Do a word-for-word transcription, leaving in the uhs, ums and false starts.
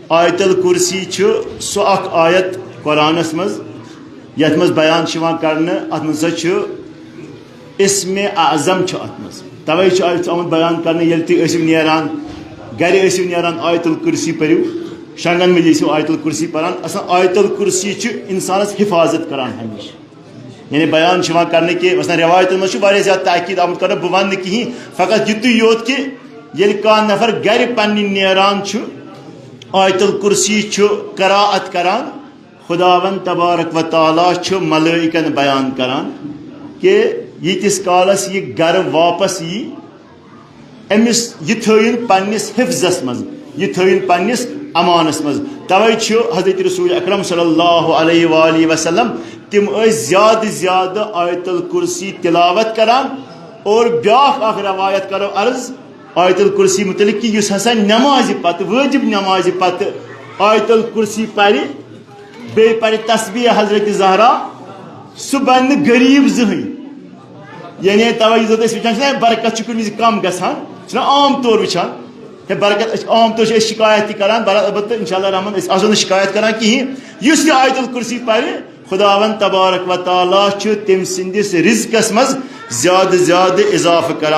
آیت الکرسی چھُ سُہ اکھ آیت قرآنس منٛز، یتھ منٛز بیان چھُ یِوان کرنہٕ، اتھ منٛز ہسا چھُ اسم اعظم چھُ اتھ منٛز۔ توے چھُ اتھ آمُت بیان کرنہٕ، ییٚلہِ تُہۍ ٲسِو نیران، گرِ ٲسِو نیران، آیت الکرسی پٔرِو، شۄنٛگن وِزِ ٲسِو آیت الکرسی پران۔ اصل آیت الکرسی چھُ انسانس حفاظت کران ہمیشہٕ۔ یعنی بیان چھُ یِوان کرنہٕ کہِ مثلاً روایتن منٛز چھُ واریاہ زیادٕ تاکید آمُت کرنہٕ، بہٕ ونہٕ نہٕ کِہیٖنۍ، فقط یُتُے یوت کہِ ییٚلہِ کانٛہہ نفر گرِ پننہِ نیران چھُ، آیت الکرسی چھُ قرات کران، خداوند تبارک و تعالیٰ چھُ ملائکن بیان کران کہِ ییٖتِس کالس یہِ گرٕ واپس یی، أمِس یہِ تھٲیِن پننِس حفظس منٛز، یہِ تھٲیِن پننِس امانس منٛز۔ توے چھُ حضرت رسول اکرم صلی اللہ علیہ وآلہ وسلم، تِم ٲسۍ زیادٕ زیادٕ آیت الکرسی تلاوت کران۔ اور بیاکھ اکھ روایت کرو عرض آیت الکرسی متعلق کہِ یُس ہسا نمازِ پتہٕ، وٲجب نمازِ پتہٕ آیت الکرسی پرِ، بیٚیہِ پرِ تسبیح حضرت زہرا، سُہ بنہِ نہٕ غریب زٕہٕنۍ۔ یعنی توے یُس زن أسۍ وٕچھان چھِ نا، برکت چھُ کُنہِ وِزِ کم گژھان، چھُنہ عام طور وٕچھان۔ ہے برکت، أسۍ عام طور چھِ أسۍ شکایت تہِ کران، بر-، البتہ انشاءاللہ رحمان أسۍ آسو نہٕ شکایت کران کِہیٖنۍ۔ یُس یہِ آیت الکرسی پرِ، خداوند تبارک و تعالیٰ چھُ تٔمۍ سٕنٛدِس رزقس منٛز زیادٕ زیادٕ اضافہٕ کران۔